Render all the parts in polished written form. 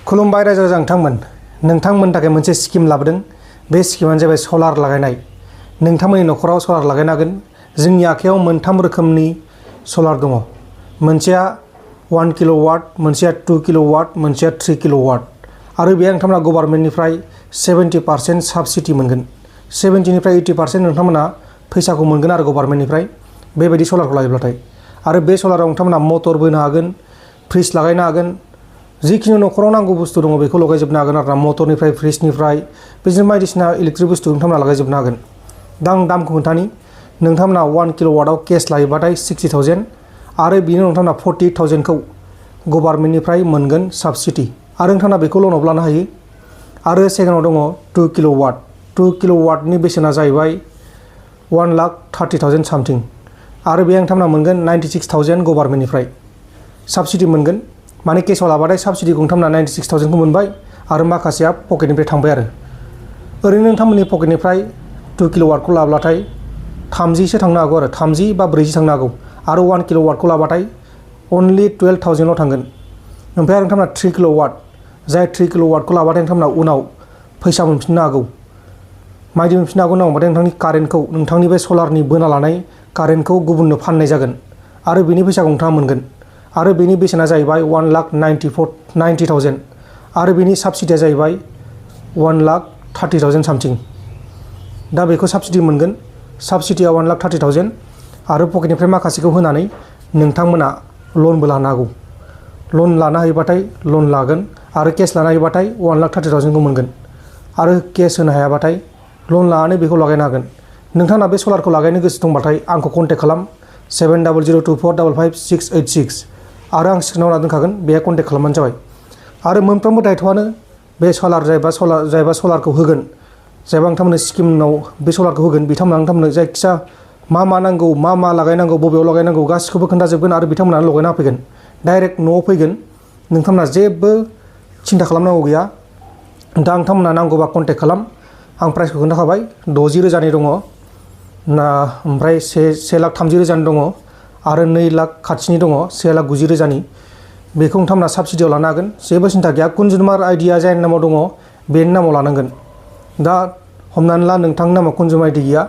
खुलुमबाय रायजो राजा नोंथांमोननि थाखाय मोनसे स्किम लाबोदों। बे स्किमानो जाबाय सलार लागायनाय। नोंथांमोननि न'खराव सलार लागायनो हागोन। जोंनि आखायाव मोनथाम रोखोमनि सलार दङ। मोनसेया 1 किल'वाट, मोनसेया 2 किल'वाट, मोनसेया 3 किल'वाट। आरो बे नोंथांमोना गभर्नमेन्टनिफ्राय 70% साबसिडि मोनगोन। 70निफ्राय 80% नोंथांमोना फैसाखौ मोनगोन आरो गभर्नमेन्टनिफ्राय बेबायदि सलारखौ लायोब्लाथाय। आरो बे सलाराव नोंथांमोना मटर बोनो हागोन, फ्रिज लागायनो हागोन। जिखिनि न'खराव नांगौ बुस्थु दङ बेखौ लगायजोबनो हागोन आरो मटरनिफ्राय फ्रिजनिफ्राय बिदिनो बायदिसिना इलेक्ट्रिक बुस्थु नोंथांमोना लागायजोबनो हागोन। दा आं दामखौ खोन्थानि। नोंथांमोना 1 किल'वाटआव केस लायोबाथाय 60,000 आरो बिनि नोंथांमोना 48,000खौ गभर्नमेन्टनिफ्राय मोनगोन साबसिडि आरो नोंथांमोना बेखौ लनाव लानो हायो। आरो सेकेन्डआव दङ 2 किल'वाट। 2 किल'वाटनि बेसेना जाहैबाय 1,30,000 सामथिं आरो बे नोंथांमोना मोनगोन 96,000 गभर्नमेन्टनिफ्राय साबसिडि मोनगोन। माने केसआव लाबाथाय साबसिडिखौ नोंथांमोना 96,000खौ मोनबाय आरो माखासेया पकेटनिफ्राय थांबाय आरो ओरैनो नोंथांमोननि पकेटनिफ्राय 2 किल'वाटखौ लाब्लाथाय 30सो थांनो हागौ आरो 30 बा 40 थांनो हागौ। आरो 1 किल'वाटखौ लाबाथाय अनलि 12,000ल' थांगोन। ओमफ्राय आरो नोंथांमोना 3 किल'वाट, जाय 3 किल'वाटखौ लाबाथाय नोंथांमोना उनाव फैसा मोनफिननो हागौ। मायदि मोनफिननो हागौ होनबाथाय नोंथांनि कारेन्टखौ, नोंथांनि बे सलारनि बोना लानाय कारेन्टखौ गुबुननो फाननाय जागोन आरो बेनि फैसाखौ नोंथाङा मोनगोन। आरो बेनि बेसेना जाहैबाय 1,90,000 आरो बेनि साबसिडिया जाहैबाय 1,30,000 सामथिं। दा बेखौ साबसिडि मोनगोन। साबसिडिया 1,30,000 आरो पकेटनिफ्राय माखासेखौ होनानै नोंथांमोना लनबो लानो हागौ। लन लानो हायोबाथाय लन लागोन आरो केस लानो हायोबाथाय 1,30,000खौ मोनगोन। आरो केस होनो हायाबाथाय लन लानानै बेखौ लागायनो हागोन। नोंथांना बे सलारखौ लागायनो गोसो दंबाथाय आंखौ कन्टेक्ट खालाम 7002455686 आरो आं स्क्रिनाव होना दोनखागोन, बेहाय कन्टेक्ट खालामबानो जाबाय। आरो मोनफ्रोमबो दायथ'आनो बे जायबा सलारखौ होगोन, जायबा नोंथांमोननो स्किमनाव बे सलारखौ होगोन, बिथांमोना नोंथांमोननो जायखिया मा नांगौ, मा लागायनांगौ, बबेयाव लागायनांगौ गासिखौबो खोन्थाजोबगोन आरो बिथांमोनानो लगायना होफैगोन। डाइरेक्ट न'आव फैगोन। नोंथांमोना जेबो सिन्था खालामनांगौ गैया। दा नोंथांमोना नांगौबा कन्टेक्ट खालाम। आं प्राइसखौ खोन्थाखाबाय। 60,000नि दङ ओमफ्राय 1,30,000नि दङ आरो 2 लाख खाथिनि दङ 1,90,000नि। बेखौ नोंथांमोना साबसिडियाव लानो हागोन। जेबो सिन्था गैया। कनजुमार आइडिया जायनि नामाव दङ बेनि नामाव लानांगोन। दा हमनानै ला नोंथांनि नामाव कनजुमार आइडि गैया,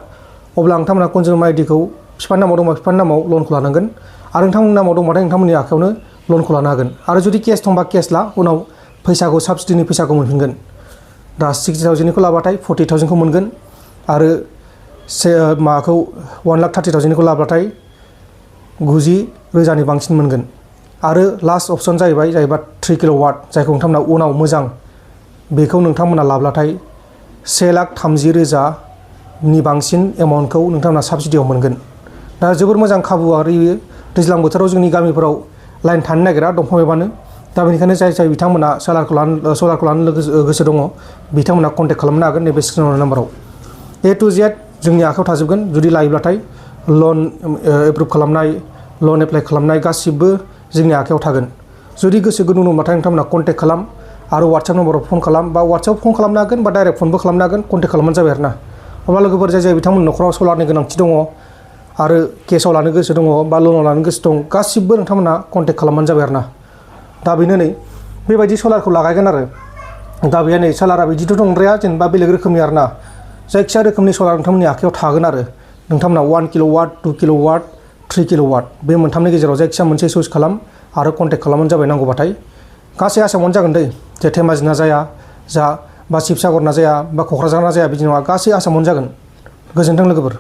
अब्ला नोंथांमोना कनजुमार आइडिखौ बिफानि नामाव दंबा बिफानि नामाव लनखौ लानांगोन आरो नोंथांमोननि नामाव दंबाथाय नोंथांमोननि आखायावनो लनखौ लानो हागोन। आरो जुदि केस दंबा केस ला, उनाव फैसाखौ साबसिडिनि फैसाखौ मोनफिनगोन। दा 60,000निखौ लाबाथाय 40,000खौ मोनगोन आरो 1,30,000निखौ लाब्लाथाय 90,000नि बांसिन मोनगोन। आरो लास्ट अपसन जाहैबाय 3 किल'वाट, जायखौ नोंथांमोना उनाव मोजां, बेखौ नोंथांमोना लाब्लाथाय 1,30,000नि बांसिन एमाउन्टखौ नोंथांमोना साबसिडियाव मोनगोन। दा जोबोर मोजां खाबु आरो बेयो। दैज्लां बोथोराव जोंनि गामिफोराव लाइन थानो नागिरा दंफां एबानो। दा बेनिखायनो जाय बिथांमोना सलारखौ लानो गोसो दङ बिथांमोना कन्टेक्ट खालामनो हागोन नैबे स्क्रिनाव होनाय नाम्बाराव। A to Z जोंनि आखायाव थाजोबगोन। जुदि लायोब्लाथाय लन एप्रुभ खालामनाय, लन एप्लाइ खालामनाय गासिबो जोंनि आखायाव थागोन। जुदि गोसो गुदुं दंबाथाय नोंथांमोना कन्टेक्ट खालाम आरो वाट्सएप नाम्बाराव फन खालाम, बा वाट्सएपआव फन खालामनो हागोन बा डाइरेक्ट फनबो खालामनो हागोन। कन्टेक्ट खालामबानो जाबाय आरो ना। अब्ला लोगोफोर जाय बिथांमोननि न'खराव सलारनि गोनांथि दङ आरो केसआव लानो गोसो दङ बा लनाव लानो गोसो दं, गासिबो नोंथांमोना कन्टेक्ट खालामबानो जाबाय आरो ना। दा बेनो नै बेबायदि सलारखौ लागायगोन आरो दा बेहाय नै सलारा बिदिथ' दंद्राया, जेनेबा बेलेग रोखोमनि आरो ना। जायखिया रोखोमनि सलार नोंथांमोननि आखायाव थागोन आरो नोंथांमोना 1 किल'वाट, 2 किल'वाट, 3 किल'वाट बे मोनथामनि गेजेराव जायखिया मोनसे चुज खालाम आरो कन्टेक्ट खालामबानो जाबाय नांगौबाथाय। गासै आसामावनो जागोन दै, जे धेमाजिना जाया बा शिबसागरना जाया बा क'क्राझारना जाया बिदि नङा, गासै आसामावनो जागोन। गोजोन्थों लोगोफोर।